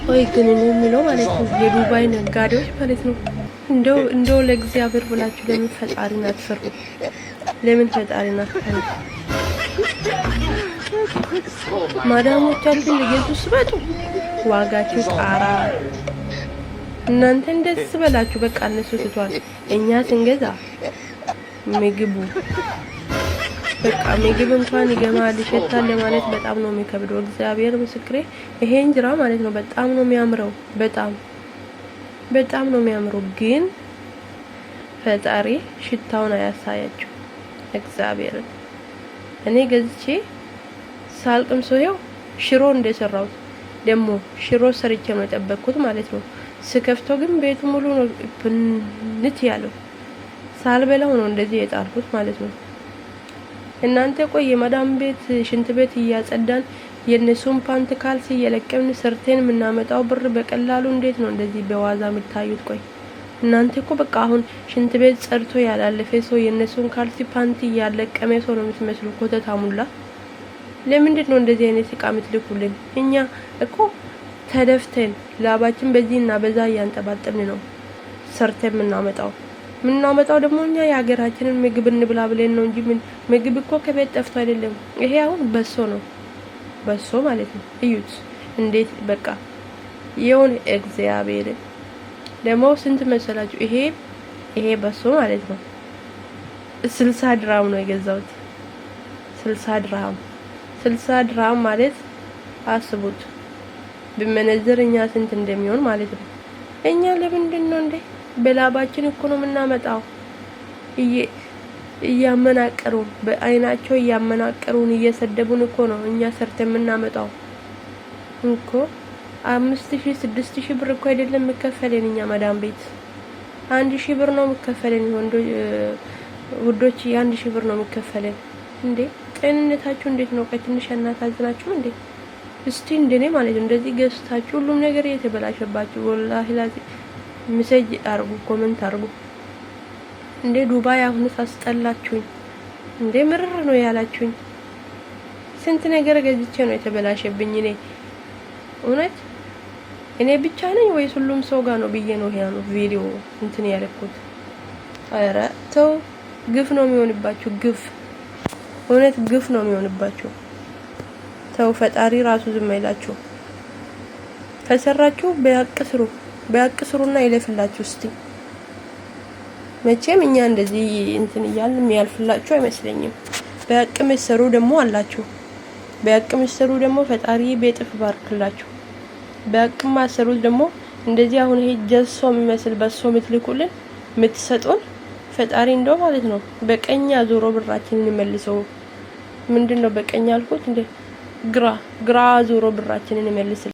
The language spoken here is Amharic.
ቆይ ግን እኔ የሚለው ማለት ነው የዱባይ ነጋዴዎች ማለት ነው እንደው ለእግዚአብሔር ብላችሁ ለምን ፈጣሪን አትፈሩ? ለምን ፈጣሪን አትፈሩ? ማዳሞቻችን ሊገዙ ሲመጡ ዋጋችሁ ጣራ። እናንተን ደስ በላችሁ፣ በቃ እነሱ ትቷል። እኛ ስንገዛ ምግቡ በቃ ምግብ እንኳን ይገማል ይሸታል ለማለት በጣም ነው የሚከብደው። እግዚአብሔር ምስክሬ፣ ይሄ እንጀራ ማለት ነው በጣም ነው የሚያምረው። በጣም በጣም ነው የሚያምረው። ግን ፈጣሪ ሽታውን አያሳያችሁ። እግዚአብሔርን እኔ ገዝቼ ሳልቅም ሰው ሽሮ እንደሰራሁት ደግሞ ሽሮ ሰርቼ ነው የጠበቅኩት ማለት ነው። ስከፍተው ግን ቤቱ ሙሉ ነው ብንት ያለው። ሳልበላው ነው እንደዚህ የጣልኩት ማለት ነው። እናንተ ቆይ የመዳም ቤት ሽንት ቤት እያጸዳን የእነሱን ፓንት ካልሲ እየለቀምን ሰርተን የምናመጣው ብር በቀላሉ እንዴት ነው እንደዚህ በዋዛ የምታዩት? ቆይ እናንተ እኮ በቃ አሁን ሽንት ቤት ጸድቶ ያላለፈ ሰው የእነሱን ካልሲ ፓንት እያለቀመ ሰው ነው የምትመስሉ። ኮተታሙላ ለምንድን ነው እንደዚህ አይነት እቃ የምትልኩልን? እኛ እኮ ተደፍተን ላባችን በዚህና በዛ እያንጠባጠብን ነው ሰርተን የምናመጣው ደግሞ እኛ የሀገራችንን ምግብ እንብላ ብለን ነው እንጂ ምን ምግብ እኮ ከቤት ጠፍቶ አይደለም። ይሄ አሁን በሶ ነው፣ በሶ ማለት ነው። እዩት እንዴት በቃ የሆነ እግዚአብሔር ደግሞ ስንት መሰላችሁ? ይሄ በሶ ማለት ነው 60 ድራም ነው የገዛሁት። 60 ድራም፣ 60 ድራም ማለት አስቡት ብመነዝር እኛ ስንት እንደሚሆን ማለት ነው። እኛ ለምንድን ነው እንዴ በላባችን እኮ ነው የምናመጣው። እያመናቀሩን በአይናቸው እያመናቀሩን እየሰደቡን እኮ ነው እኛ ሰርተን የምናመጣው እኮ። 5000 6000 ብር እኮ አይደለም የሚከፈለን እኛ መዳም ቤት 1000 ብር ነው የሚከፈለን። ወንዶ ውዶች 1000 ብር ነው የሚከፈለን። እንዴ ጤንነታችሁ እንዴት ነው? ቆይ ትንሽ አናሳዝናችሁም እንዴ? እስቲ እንደኔ ማለት ነው እንደዚህ ገዝታችሁ ሁሉም ነገር የተበላሸባችሁ ወላሂ ላዚ message አርጉ፣ comment አርጉ። እንዴ ዱባይ አሁንስ አስጠላችሁኝ እንዴ ምርር ነው ያላችሁኝ። ስንት ነገር ገዝቼ ነው የተበላሸብኝ። እኔ እውነት እኔ ብቻ ነኝ ወይስ ሁሉም ሰው ጋር ነው ብዬ ነው ያ ነው ቪዲዮ እንትን ያልኩት። ኧረ ተው፣ ግፍ ነው የሚሆንባችሁ። ግፍ እውነት ግፍ ነው የሚሆንባችሁ። ተው፣ ፈጣሪ ራሱ ዝም አይላችሁ። ከሰራችሁ በሀቅ ስሩ፣ በሀቅ ስሩና ይለፍላችሁ እስቲ። መቼም እኛ እንደዚህ እንትን እያልን የሚያልፍላችሁ አይመስለኝም። በሀቅ የምትሰሩ ደግሞ አላችሁ። በሀቅ የምትሰሩ ደግሞ ፈጣሪ በእጥፍ ባርክላችሁ። በሀቅ የማትሰሩት ደግሞ እንደዚህ አሁን ይሄ ጀሶ የሚመስል በሶ የምትልኩልን የምትሰጡን ፈጣሪ እንደው ማለት ነው በቀኝ አዞሮ ብራችንን ይመልሰው። ምንድን ነው በቀኝ አልኩት እንዴ? ግራ ግራ አዞሮ ብራችንን ይመልስልን።